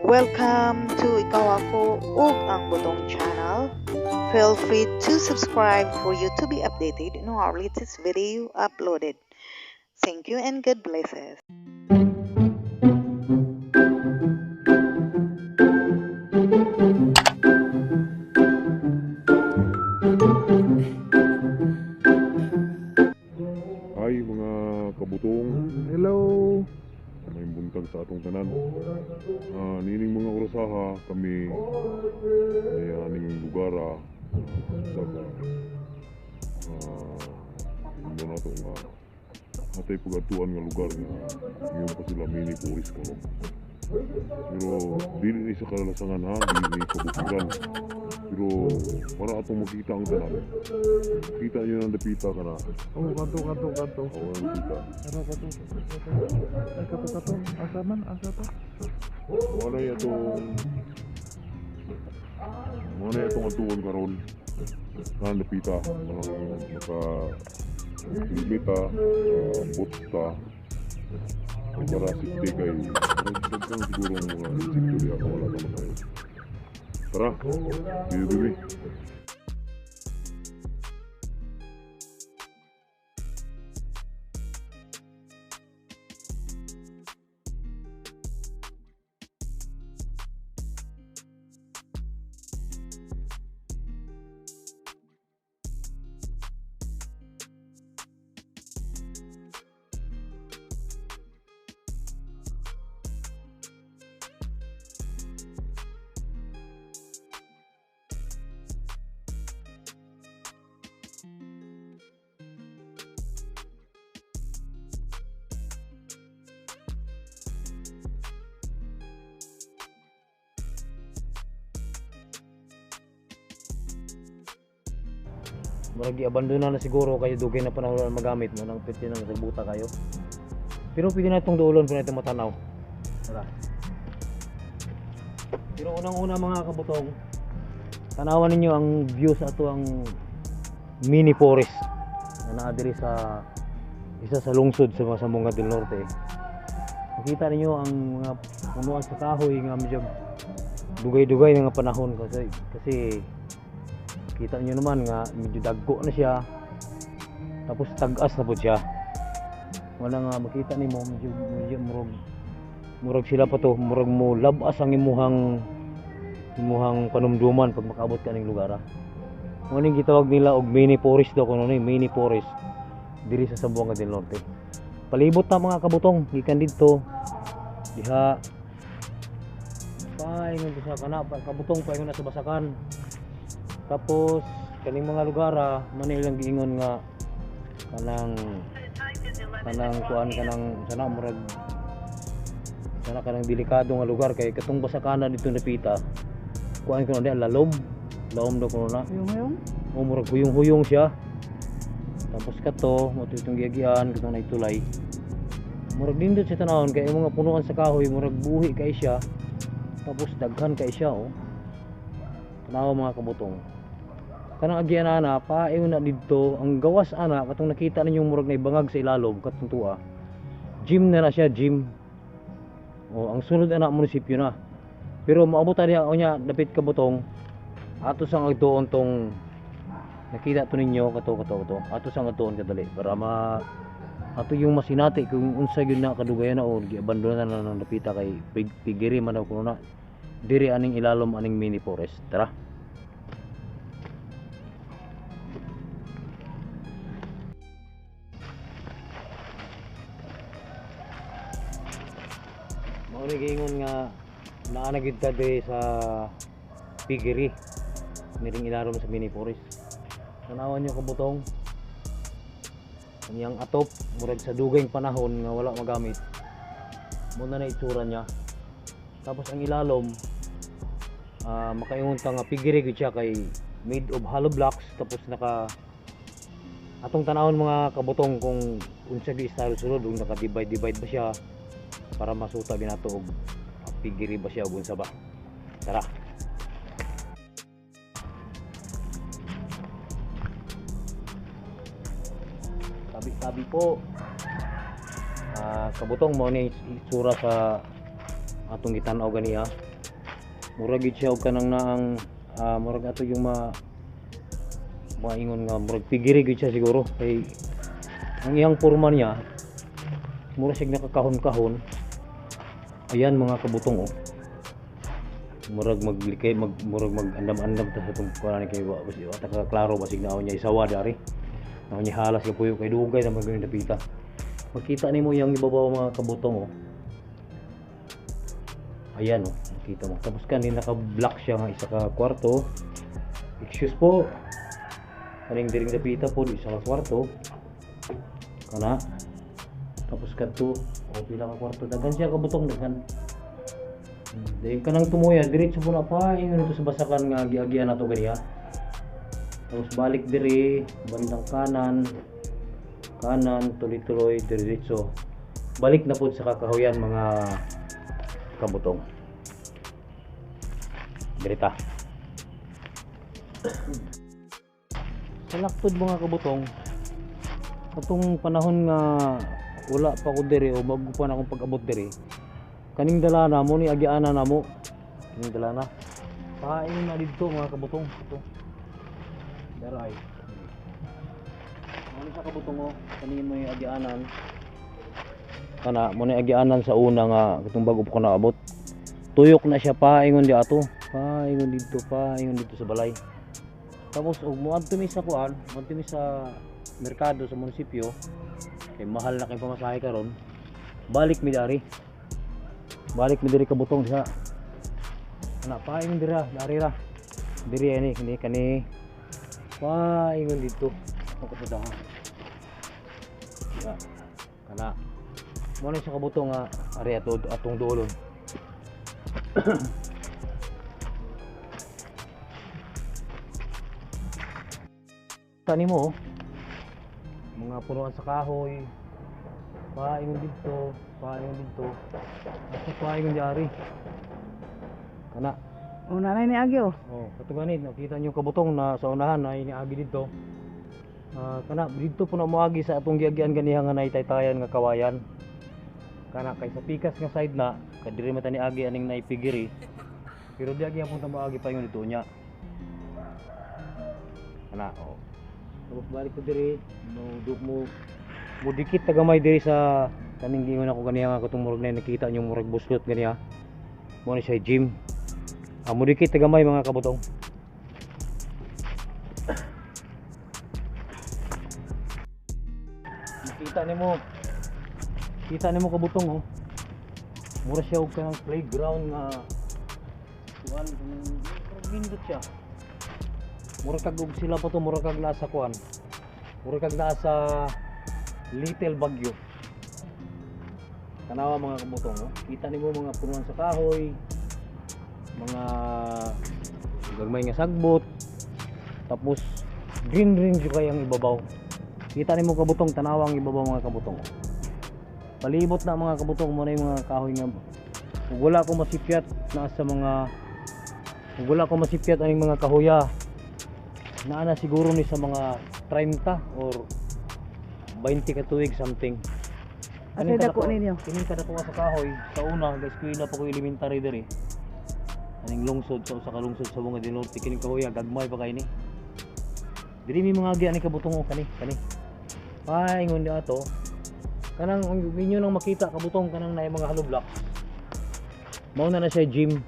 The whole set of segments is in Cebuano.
Welcome to Ikaw Ako ug ang Butong channel. Feel free to subscribe for you to be updated on our latest video uploaded. Thank you and God bless us. Hi mga kabutong, Hello. may buntag sa atong tanan. Nining mga orasaha kami may aning lugar sa mo na to nga atay pagatuan nga lugar nga ingon pa sila mini forest kuno. Pero dili ni sa kalalasangan ha, dili ni kabukiran. Pero para atong makita ang tanan. Kita niyo ng dapita kana. Oh, kanto kanto kanto. Ako ang dapita. Ano kanto? Kanto. Ay, kato kato. Asa man? Asa to? Wala ya itong Wala ya itong atuon karon. Kan dapita mga maka limita buta o para sikti kay daghan siguro ang mga insekto diha kung wala ta makayo. Tara, bibi bibi. Murag giabandona na siguro kayo, dugay na panahon na magamit mo nang pwede na nagbuta kayo. Pero pwede na itong duolon, pwede na itong matanaw. Tara. Pero unang-una mga kabutong, tanawan ninyo ang view sa ato ang mini forest na naa diri sa isa sa lungsod sa Zamboanga del Norte. Makita ninyo ang mga punuan sa kahoy nga medyo dugay-dugay na nga panahon kasi kita niyo naman nga medyo dagko na siya, tapos tag-as na po siya. Wala nga makita nimo medyo murag sila pa to, murag mo labas ang imuhang panumduman pag makaabot ka ning lugar. Mo ning gitawag nila og mini forest daw kuno ni, mini forest diri sa Zamboanga del Norte. Palibot ta mga kabutong gikan didto diha paingon sa kana kabutong, paingon na sa Basakan. Tapos kaning mga lugar man ilang giingon nga kanang kuan kanang sana murag sana kanang delikado nga lugar kay katong Basakana dito napita kuan kuno di lalom laom daw kuno na. Huyong-huyong? O murag huyong-huyong siya. Tapos kato mo itong giagian katong naitulay. Murag nindot sa tanawon kay mga punuan sa kahoy murag buhi kay siya. Tapos daghan kay siya oh. Tanawa mga kabutong. Kanang agian ana paingon na didto ang gawas ana katong nakita ninyong murag naibangag sa ilalom katong tuwa. Gym na siya, gym. O ang sunod ana munisipyo na. Pero maabot ta diha unya dapit kabutong ato sang agtuon tong nakita to ninyo kato kato kato. Ato sang agtuon kadali para ma ato yung masinati kung unsa gyud na kadugayan na o giabandona na ng dapita kay pigiri man daw kuno na diri aning ilalom aning mini forest. Tara. Mao ni giingon nga naa na gyud ta diri sa pigiri niring ilalom sa mini forest. Tanawan nyo kabutong ang iyang atop murag sa dugayng panahon nga wala magamit mo na itsura niya. Tapos ang ilalom makaingon ta nga pigiri gyud siya kay made of hollow blocks. Tapos naka atong tanawon mga kabutong kung unsa gyud style sulod, kung naka divide divide ba siya para masuta ginato og pigiri ba siya og unsa ba. Tara. Tabi-tabi po. Kabutong mo ni itsura sa atong gitan-aw ganiha. Murag gid siya og kanang naang murag ato yung maingon nga murag pigiri gid siya siguro kay ang iyang porma niya mura siya nakakahon-kahon. Ayan mga kabutong oh. Murag maglikay murag mag-andam-andam ta sa itong kuan kay wa ta ka klaro basig naon niya isawa dari. Naon niya halas kapuyo kay dugay na magyud dapita. Makita nimo yang ibabaw mga kabutong oh. Ayan oh, makita mo. Tapos kanin naka-block siya nga isa ka kwarto. Excuse po. Kaning diring dapita po isa ka kwarto. Kana. Tapos kadto o pila ka kwarto, daghan siya kabutong, daghan. Dahil kanang tumuya diretso po na pa ingon dito sa basakan nga giagian nato ganiha. Tapos balik diri bandang kanan, kanan tuloy-tuloy diretso. Balik na pud sa kakahuyan mga kabutong. Dirita. Sa laktod mga kabutong, katong panahon nga wala pa ko diri o bago pa na akong pag-abot diri, kaning dala na mo ni agianan na mo kaning dala na pain na didto mga kabutong. Ito daray ano sa kabutong oh, kaning mo yung agianan kana mo ni agianan sa una nga katong bago pa ko naabot. Tuyok na siya paingon di ato, paingon didto, paingon didto sa balay. Tapos og moadto mi sa kuan, moadto mi sa merkado sa munisipyo kay mahal na kay pamasahe karon. Balik mi dari. Balik mi diri kabutong diha. Ana paingon dira, dari ra. Diri ani kini kani. Paingon didto. Ako sa daha. Ya. Kana. Mo ni sa kabutong nga ari ato atong duolon. Tani mo, mga punuan sa kahoy, paingon dito, paingon dito, at paingon diari. Kana. O nanay ni Agyo. Oh, katuganit, nakita niyo kabutong na sa unahan na iniagi dito. Kana dito po na moagi sa atong giagian ganiha nga naitaytayan nga kawayan. Kana kay sa pikas nga side na, kay diri man ta niagi aning naipigiri. Pero di agi ang punta moagi pa yung dito niya. Kana oh. Tapos balik ko diri, mo mudikit ta gamay diri sa kaning giingon ako ganiha nga katong murag na nakita niyo murag buslot ganiha. Mo ni siya gym. Mudikit ta gamay mga kabutong. Makita nimo. Kita nimo kabutong oh. Mura siya og kanang playground nga kuan, murag nindot siya. Mura kag og sila pa to, mura kag nasa kuan. Mura kag nasa Little Baguio. Tanawa mga kabutong oh. Kita nimo mga punuan sa kahoy, mga gagmay nga sagbot. Tapos green green jud kay ang ibabaw. Kita nimo kabutong, tanawa ang ibabaw mga kabutong. Palibot na mga kabutong mo na yung mga kahoy nga. Ug wala ko masipyat na sa mga, ug wala ko masipyat aning mga kahoya. Naa na siguro ni sa mga 30 or 20 ka tuig something. Asa dako ninyo? Kining kada ko sa kahoy sa una ga eskwela pa ko elementary diri. Aning lungsod sa usa ka lungsod sa Bunga del Norte kining kahoya gagmay pa kay ni. Diri mi mga gi ani kabutong o kani kani. Paingon di ato. Kanang inyo nang makita kabutong kanang naay mga hollow blocks. Mao na na siya gym.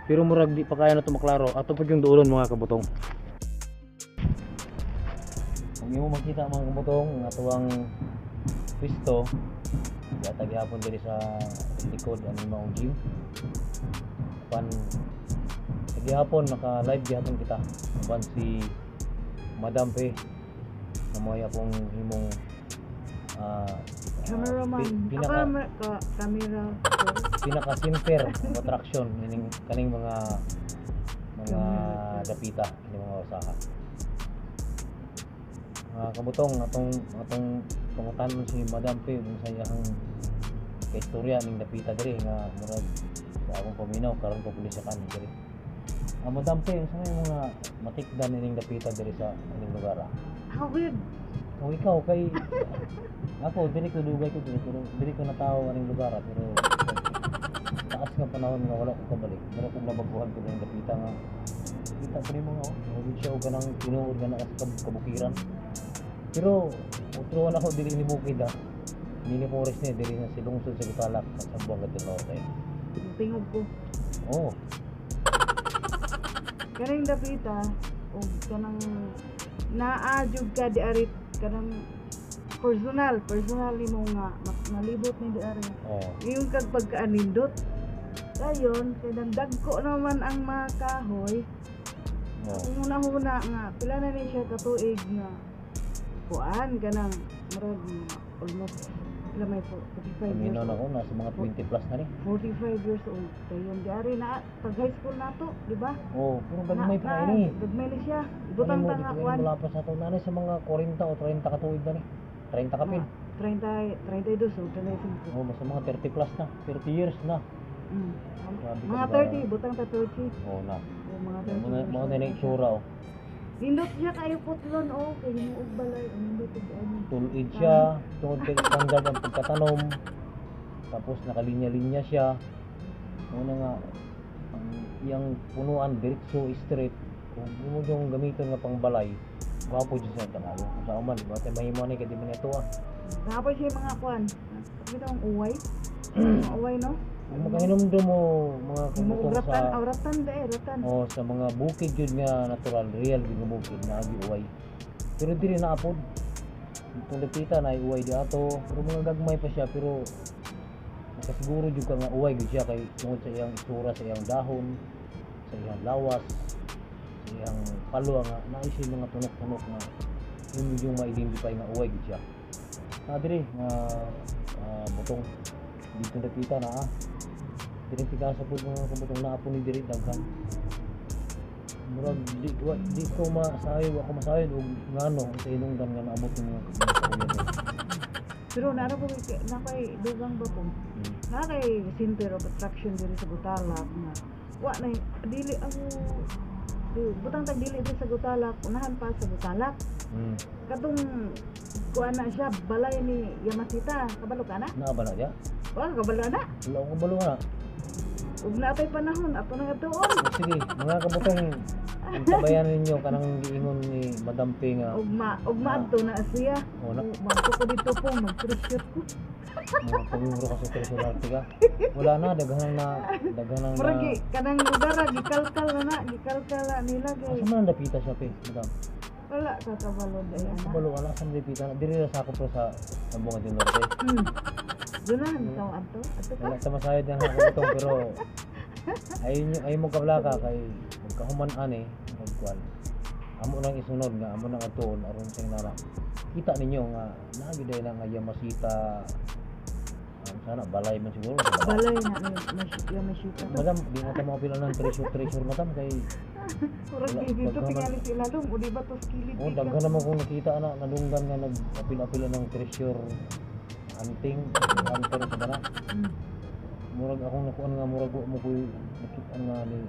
Pero murag di pa kaya na to maklaro. Ato pag yung duolon mga kabutong. Kung imo makita mga kabutong ang atuang pwesto yata gihapon diri sa likod ani maong gym. Pan sa gihapon naka live gihapon kita. Uban si Madam P na mo'y akong himong Cameraman. pinaka Camera. pinaka center of attraction ining kaning mga dapita kining mga usaha. Mga kabutong atong pangutanon si Madam P kung sa iyang kaistorya ning dapita diri nga murag sa akong paminaw karon pa pud siya kan diri. Madam P, unsa may mga matikdan ining dapita diri sa ining lugar? Ako gyud. O ikaw kay ako diri ko dugay ko diri ko natawo aning lugar pero taas nga panahon nga wala ko kabalik, mura kong nabaguhan ko ng dapita nga kita pa nimo nga oh, mura siya og kanang tinuod nga naa sa kabukiran. Pero otro na ako, dili ni bukid ah. Mini forest ni diri na si lungsod sa Gutalac sa Zamboanga del Norte. Tingog ko. Oh, Kaning dapita og kanang naa jud ka di ari kanang personal personal nimo nga malibot ni di ari. Oh. Ngayon kag pagkaanindot. Dayon kay dagko naman ang mga kahoy. Oh. Kung una-huna nga pila na ni siya katuig nga kuan kanang murag almost pila may 45 years Paminaw na old. ko nasa mga 20 plus na ni. 45 years old. Dayon di ari na pag high school nato, di ba? Oh, pero gagmay pa kay ni. Gagmay ni siya. Ibutang ta nga kuan. Wala pa sa ato nanay sa mga 40 o 30 ka tuig na ni. 30 ka pil. 30, 32 o 35. Oh, basta mga 30 plus na, 30 years na. Grabe ka Mga ba? 30, butang ta 30. Oh na. O, mga 30 Mga years mga old. na itsura oh. Nindot siya kayo putlon oh, kay himuog balay, ang nindot og ano. Tulid siya, tungod kay standard ang pagkatanom. Tapos nakalinya-linya siya. Una nga ang iyang punuan diretso straight. Kung mo yung gamiton nga pangbalay, gwapo jud siya tangayo. Kung saan man, ba tay mahimo ni kay di man ito ah. Napay siya mga kuan. Kita ang uway. Mga uway no? Kung makahinumdum mo mga Himuog kabutong ratan, sa aw ratan dae, ratan. oh, sa mga bukid jud nga natural, real jud nga bukid na agi uway. Pero diri na apod. Itong dapita na uway di ato, pero mga gagmay pa siya, pero makasiguro jud ka nga uway jud siya kay tungod sa iyang itsura, sa iyang dahon, sa iyang lawas, sa iyang palo nga naay siya mga tunok-tunok nga yun yung ma-identify nga uway jud siya. Na diri nga butong dito dapita na ah. Diri tigasa pud mga kabutong naa po ni diri daghan. Murag di wa, di ko masayo, wa ko masayo og ngano sa hinungdan nga naabot ng mga kabutong. Pero naara po kay na kay dugang ba po? Na kay center of attraction diri sa Gutalac nga wa na dili ang di, butang tag dili diri sa Gutalac, unahan pa sa Gutalac. Katong kuan na siya balay ni Yamasita, kabalo ka na? Naa ba na diya? Wa kabalo na. Wala akong kabalo na. Ug naatay panahon ato na adtuon. O, sige, mga kabutong, ang tabayan ninyo kanang giingon ni Madam P nga Ug ma ug maadto na siya. Oh, na. Maadto ko dito po, mag-treasure ko. Mga pamimro ka sa Treasure Artica. Wala na, daghan na, daghan na. Murag kanang lugar ra gikalkal na na, gikalkal na nila kay. Asa man ang dapita siya, P, Madam? Wala ka kabalo day ana. Kabalo wala sa dapita na. Diri ra sakop ra sa Zamboanga del Norte. Dunahan ikaw adto. Adto ka. Wala ta masayod nga kabutong, pero ayun ay mo kablaka kay magkahuman ani magkuan. Amo nang isunod nga amo nang atuon aron sa nara. Kita ninyo nga naa gyud na nga Yamasita, sana balay man siguro sa balay. Balay na ni Yamasita. Madam, di na ta mo pila ng treasure treasure madam kay Murag Wala, dito pagka tingali sila dong, o di ba tos kilid oh, daghan naman kung nakita na nalunggan nga nag-apil-apil ng treasure hunting, hunter sa bana. Murag akong nakuan nga murag wa mo koy nakita nga ni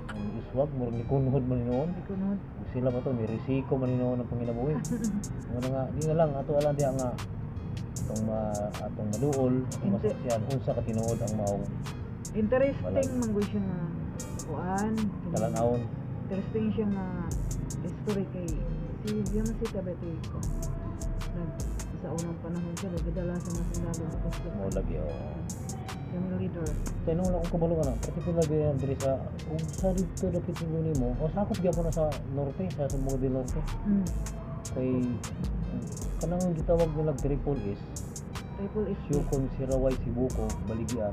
ang iswag, murag ni kunhod man ni noon. Di ko noon. Ug sila ba to ni risiko man ni noon ang panginabuhi. Muna nga di na lang ato ala diha nga atong ma atong maduol, atong masaksihan unsa ka tinuod ang maong Interesting man gud siya nga kuan. talan-awon. Interesting siya nga history kay si Yamasita ba ito ko. Nag sa unang panahon siya nagdala sa mga sundalo tapos Mo lagi oh. siya ang leader. Kaya nung wala akong kabalo ka na, particular gyud diri sa ug sa dito dapit nimo, o sakop gyapon na sa norte, sa Zamboanga del Norte. Kay kanang gitawag nila Triple S, Triple S. Siocon, Siraway, Sibuco, Baligian.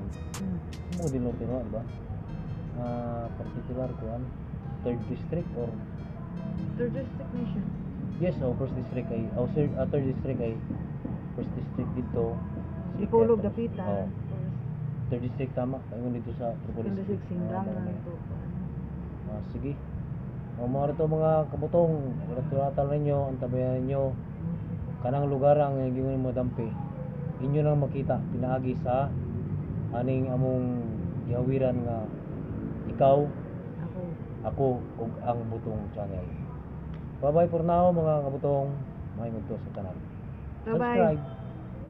Zamboanga del Norte no, di ba? Particular kuan third district or Third district na siya. Yes, oh, first district ay oh, third, third district ay first district dito. Dipolog dapita. Oh, third district tama. Kayo dito sa Triple Third S. district Sindangan Ah, to. Ah, sige. O mga rito mga kabutong, wala ninyo, ang tabayan ninyo, kanang lugar ang giingon mo dampi. Inyo nang makita pinaagi sa aning among gihawiran nga ikaw, Ako. ako ug ang Butong Channel. Bye bye for now mga kabutong. Maayong udto sa tanan. Bye-bye. Subscribe.